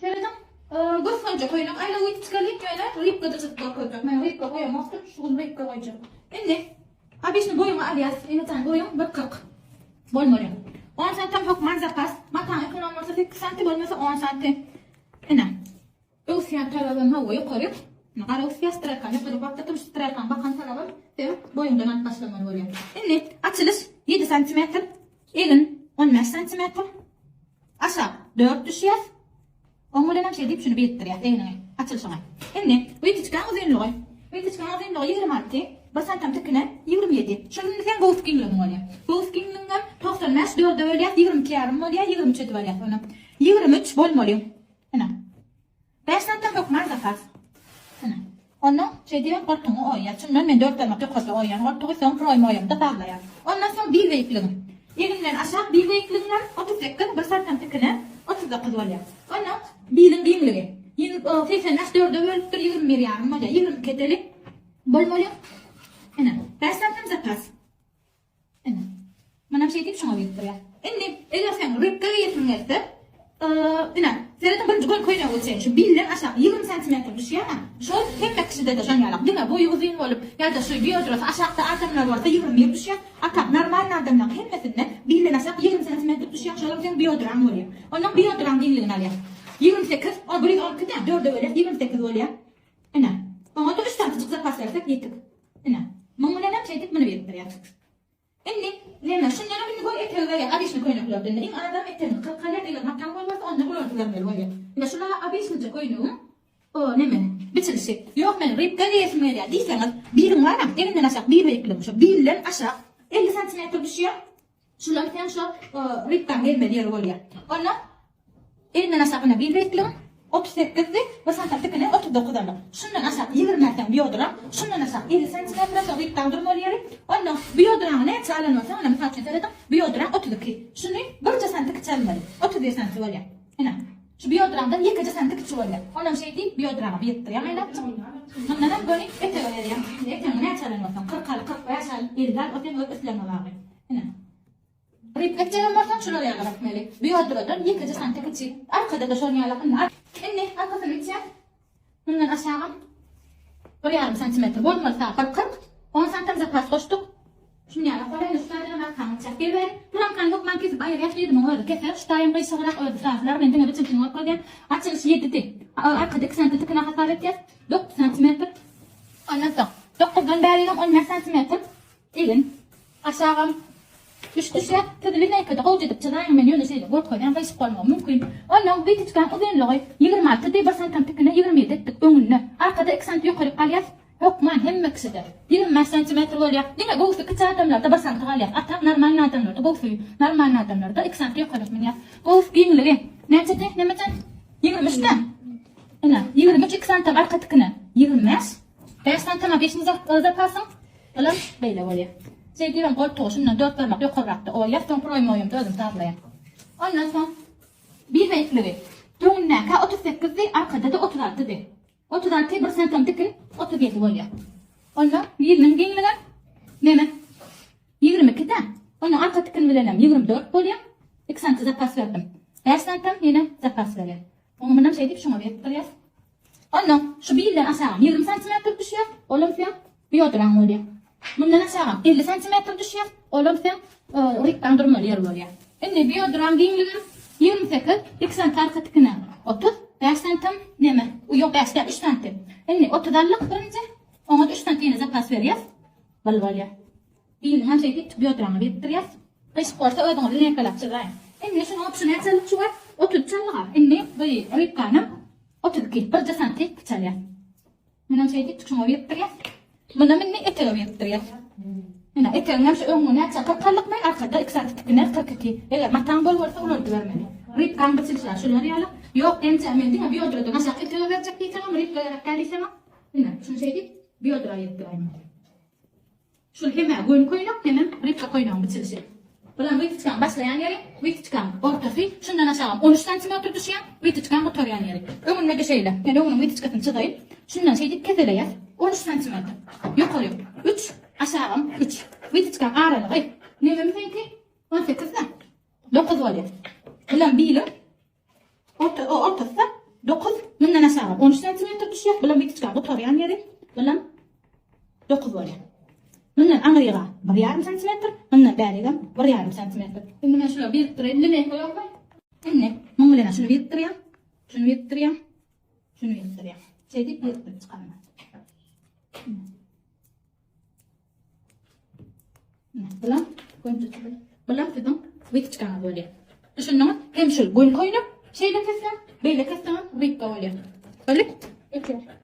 Serediň, gösgünje köýnek aýlaw witçkaly, ýöne rybka-da çyzyp görkezjek. Men rybka goýamokdym, şu gün rybka goýjak. Indi obyçny boýuňy alýas. Enejan boýuň bir 40 bolmaly. 10 santam hökman zapas. Mataň ekonom bolsa 8 santi, bolmasa 10 santi. Ine. Öwüsýän talabym hawa ýokaryk. Ine gara öwüsýär strelkany ýokaryk bakdyrdym, şu strelkany bakan talabym seň boýuňdan alyp başlamaly bolýar. Indi açylyş 7 santimetr, egin 15 santimetr. Aşak 4 düşýär. Oň bilen hem şeý diýip şuny birikdirýäs egniňi, açylyşyňy. Indi witiçkaň uzynlygy. Witiçkaň uzynlygy 26, bir santam tikine 27. Şol indi seň göwüs giňligiň bolýar. Göwüs giňligiňem 95 dörde bölýäs, 22 ýarym bolýar, 23 edip alýas ony. 23 bolmaly. Ine. Bäş santam hökman zapas. Ine. Onnoň şeý diýibem goltugyňy oýýar. Şundan men dört barmak ýokarda oýýan goltugy, soň proýma oýamda sazlaýan. Ondan soň bil beýikligim. Eginden aşak bil beýikligiňem 38, bir santam tikine 39 bolýar. Onnoň biliň giňligi. 85 dörde bölüpdir, 21 ýarym bolýar. 22 edeli. Bolmaly. Ine. Bäş santam zapas. Ine. Munam şeý diýip şoňa birikdirýär. Indi eger sen rybka geýesiň gelse, ine, serediň birinji göni köýnege geçeýin. Şu bilden aşak 20 santimetr düşýär-ä. Şol hemme kişide-de şon ýalak. Diňe boýy uzyn bolup ýa-da şu biodrosy aşakda adamlar bolsa 21 düşýär. A tak normalny adamlaryň hemmesinde bilden aşak 20 santimetr düşýär. Şolam seň biodraň bolýar. Ondan biodraň giňligini alýar. 28, o 112 dä, dörde bölýäs 28 bolýar. Ine. Oňa-da üç santyjyk zapas bersek ýetik. Ine. Muň bilenem şeýdip muny birikdirýäs. Indi, neme, şundanam indi gör etegi berýär, obyçny köýneklerden-de. Iň azam etegini kyrkalýar, eger mataň bolmasa, onda ulaldybermeli bolýar. Ine, şul-a obyçnyja köýnegiň, o, neme, biçilişi. Ýok, men rybka geýesim gelýär diýseňiz, biliň baram, eginden aşak bil beýikligiň, şo bilden aşak 50 santimetr düşýär. Şular sen şo rybkaň gelmeli ýeri bolýar. Onda elinden aşak ine bil beýikligiň 38-di, bir santam tikine 39 aldyk. Şundan aşak 20 äseň biodraň, şundan aşak 50 santimetre şo rybkaň durmaly ýeri. Onda biodraňy näçe alan bolsaň, ine mysal üçin serediň, biodraň 32. Şuny birje santy kiçi almaly. 31 santy bolýar. Ine. Şu biodraňdan ýekeje santy kiçi bolýar. Onam şeý diýip biodraňa birikdirýäň aýlapjyk. Mundanam göni etege berýäň. Etegiňi näçe alan bolsaň, 40 al, 45 al, 50 al, o seň öz islegiňe bagly. Ine. Rip etjegem bolsaň şular ýaly etmeli. Biodradan ýekeje santy kiçi. Arkada-da şonuň ýaly indi. Indi arkasyny biçýän. Mundan aşagam bir ýarym santimetr bolmaly bir 40. 10 santam zapas goşduk. Şuny ýaly bolýar. Indi şu taýdan arkany biçýän. Gel bäri. Plamkany hökman kesip aýyrýas diýdim, özi keser. Şu taýam gyşygrak özi sazlar. Men diňe biçimsini görkezýän. Açylyş 7-di. Arkada 2 santy tikine hasap etýäs. 9 santimetr. Ondan soň 9-dan bärigem 15 santimetr. Egin. Aşagam üç düşýär. Siz lineýkada gowja edip çyzaýyň, men ýöne şeýle görkezýän, gyşyk bolmagy mümkin. Onnoň witiçkaň uzynlygy 26 di, bir santam tikine 27 etdik öňünde. Arkada iki sant ýokaryk alýas. Hökman hemme kişide 25 santimetr bolýar. Diňe göwsi kiçi adamlarda bir santy galýar. A tak normalny adamlarda göwsi normalny adamlarda iki sant ýokaryk münýär. Göwüs giňligi näçedi, Nemejan? 23 dä? Ine, 23 iki santam arka tikine 25. Bäş santama beşini zapasyň. Olam beýle bolýar. Şeý diýibem goltugy şundan dört barmak ýokarrakda oýýas, soň proýmoýamda özüm sazlaýan. Ondan soň bir beýikligi. Öňündäkä 38-di, arkada-da 36-dy. 36 bir santam dikin 37 bolýar. Onda biriniň giňligem neme? 22-dä. Onuň arka tikin bilenem 24 bolýar. 2 santy zapas berdim. 5 santam ýene zapas berýär. Oňa mundan şeýdip şuňa berip durýas. Ondan şu bilden aşagam 20 santimetr düşýär. Olam seň biodraň bolýar. Mundan aşagam 50 santimetr düşýär. Olam seň rykdan durmaly ýeri bolýar. Indi biodraň giňligi 28, 2 santi arka tikine 30, 5 santim neme? Ýok, 5 däl, 3 santim. Indi 30 aldyk birinji. Oňa 3 santim ýene zapas berýäs. Bol bolýar. Bilini hem şeýdip biodraňa berip durýas. Gyşyk bolsa özüňiz lineýkalap çyzaýyň. Indi şunuň otuşy näçelik şu wagt? 33 aldyk-a. Indi bu rybkanam 32, birje santi kiçelýär. Munam şeýdip şuňa birikdirýäs. Munam indi etege birikdirýäs. Ine, etegiň hem şu öňüňe näçe 40 aldykmy, arkada 2 santi tikine 42. Eger mataň bol bolsa ulaldybermeli. Rybkaň biçilişi şular ýaly. Ýok, ençe men diňe biodradan aşak etege berjek diýseňem, rybka gerek däl diýseňem, ine, şuny şeýdip biodra ýetdiräýmeli. Şul hem-ä göni köýnek, hemem rybka köýnegiň biçilişi. Bulam wytyçkaň başlaýan ýeri, wytyçkaň ortasy, şundan aşagam on üç santimetr düşýär, wytyçkaň gutarýan ýeri. Öňünde-de şeýle. Men öňüniň wytyçkasyny çyzaýyn. Şundan şeýdip keseleýäs. On üç santimetr. Ýokary üç, aşagam üç. Wytyçkaň aralygy. Nememi seňki? On sekiz-dä. Dokuz bolýar. Bulam biliň ortasy-da. aşaga 13 santimetr düşýär. Bulam witiçka gutarýan ýeri. Bulam 9 bolýar. Mundan aňryga 1,5 santimetr, mundan bärigem 1,5 santimetr. Indi men şulary birikdireýin. Lineýka ýokmy? Indi muň bilen şuny birikdirýän, şuny birikdirýän, şuny birikdirýän. Şeýdip birikdirip çykarmaly. Bulam bulam siziň wytyçkaňyz bolýar. Düşündiňiz? Hem şul gön köýnek, şeýle kesseň, beýle kesseň rybka bolýar. Boldy? Geçer.